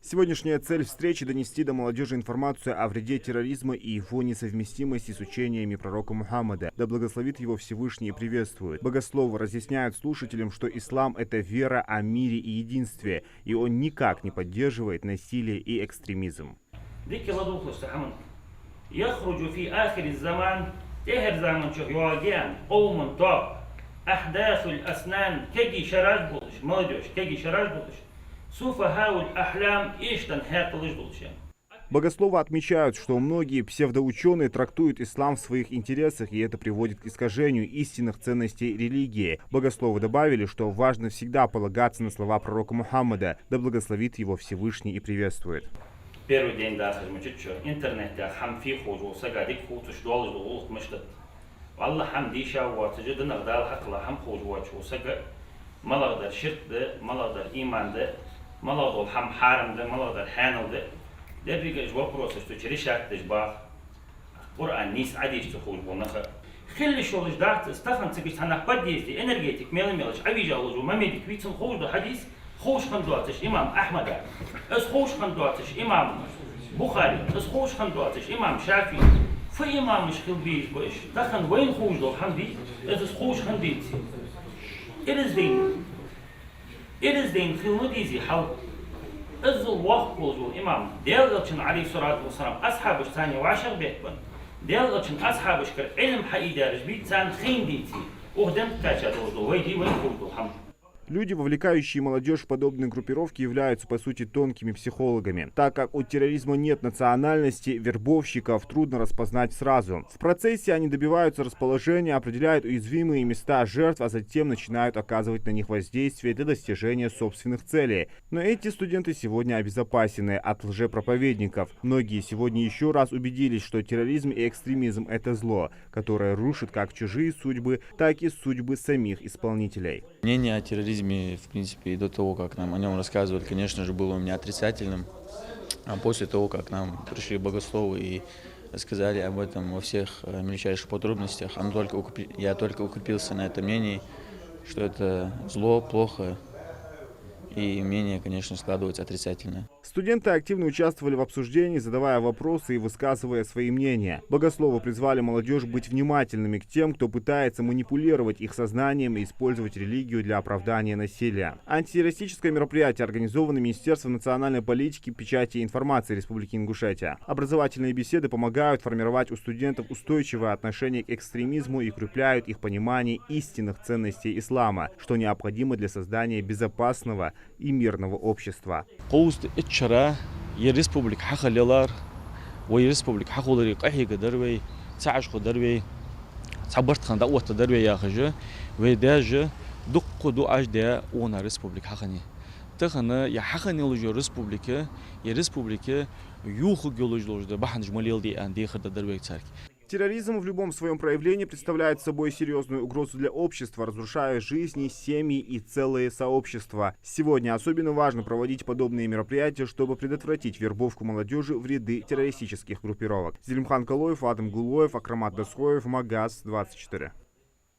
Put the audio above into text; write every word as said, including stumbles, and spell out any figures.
Сегодняшняя цель встречи — донести до молодёжи информацию о вреде терроризма и его несовместимости с учениями пророка Мухаммада, да благословит его Всевышний и приветствует. Богословы разъясняют слушателям, что ислам — это вера о мире и единстве, и он никак не поддерживает насилие и экстремизм. Дика ладувгӀалаш цу хӀаманга. يخرج في آخر الزمان, тӀехьарча заман чу йоагӀа, قوم, тоаба, أحداث الأسنان, кегий шераш болаш, молодёжь, кегий шераш болаш, سفهاء الأحلام, эшденна хьаькъалаш долаш. Богословы отмечают, что многие псевдоучёные трактуют ислам в своих интересах, и это приводит к искажению истинных ценностей религии. Богословы добавили, что важно всегда полагаться на слова пророка Мухаммада, да благословит его Всевышний и приветствует. Первый день дахаш ма чуччо интернетах хӀама фу ховш вола сага дика хувцаш долаш дола гӀулакх мишта да. Валлахь, хӀама дийша воацаш, динах, Далла хьакъехьа хӀама ховш воацаш вола саг, малагӀдар ширк да, малагӀдар иман да, малагӀдола хӀама хьарам да, малагӀдар хьанал да. Деррига уж вопросаш цу чу решать деш баха Къуръан нийса Ӏодийша ца ховш бола нах. Хила йиш йолаш дац из, тахан цига цхьа нах подъезде, энергетик мел-мелаш Ӏовижа волаш вола Мамедик вий, цунна ховш дола хьадис ховш хинна доацаш имам Ахьмада, из ховш хинна доацаш имам Бухари, из ховш хинна доацаш имам ШафиӀи. Фу имамаш хила безаш ба уж? Тахан вайна ховш дола хӀама дий, из, из ховш хинна деций? Ираз дайна, ираз дайна хила ма дезий хьал. Иззал воккха волаш вола имам, Даьла Элчан, عليه الصلاة والسلام, асхьабаш царна вӀашагӀбеттабенна, Даьла Элчан асхьабашкара Ӏилма хьаийдаьраш бий, царна хайна деций? Укх ден кхаьча долаш дола вай дий, вайна ховш дола хӀама? Люди, вовлекающие молодёжь в подобные группировки, являются, по сути, тонкими психологами. Так как у терроризма нет национальности, вербовщиков трудно распознать сразу. В процессе они добиваются расположения, определяют уязвимые места жертв, а затем начинают оказывать на них воздействие для достижения собственных целей. Но эти студенты сегодня обезопасены от лжепроповедников. Многие сегодня ещё раз убедились, что терроризм и экстремизм — это зло, которое рушит как чужие судьбы, так и судьбы самих исполнителей. Мнение о терроризме, в принципе, и до того, как нам о нём рассказывали, конечно же, было у меня отрицательным. А после того, как к нам пришли богословы и рассказали об этом во всех, э, мельчайших подробностях, оно только укрепи-, я только укрепился на этом мнении, что это зло, плохо, и мнение, конечно, складывается отрицательное. Студенты активно участвовали в обсуждении, задавая вопросы и высказывая свои мнения. Богословы призвали молодёжь быть внимательными к тем, кто пытается манипулировать их сознанием и использовать религию для оправдания насилия. Антитеррористическое мероприятие организовано Министерством национальной политики, печати и информации Республики Ингушетия. Образовательные беседы помогают формировать у студентов устойчивое отношение к экстремизму и укрепляют их понимание истинных ценностей ислама, что необходимо для создания безопасного и мирного общества. Кхузткъеи итт шера ер республика хьахилалар, вай республика хьахуларе къахьегаргдар вай, цхьа Ӏаш хургдар вай, цхьа барт хинна дӀаоттаргдар вай яхаш, вай даьша дукха дуӀаш даь укханна республика хьахиннай. Тахан ер хьахинна йолаш йола республика, ер республика юха йолаш йолаш да бахьанаш ма леладе аьнна дехар дергдар вайга царга. Терроризм в любом своём проявлении представляет собой серьёзную угрозу для общества, разрушая жизни, семьи и целые сообщества. Сегодня особенно важно проводить подобные мероприятия, чтобы предотвратить вербовку молодёжи в ряды террористических группировок. Зелимхан Калоев, Адам Гулоев, Акрамат Досхоев, Магас двадцать четыре.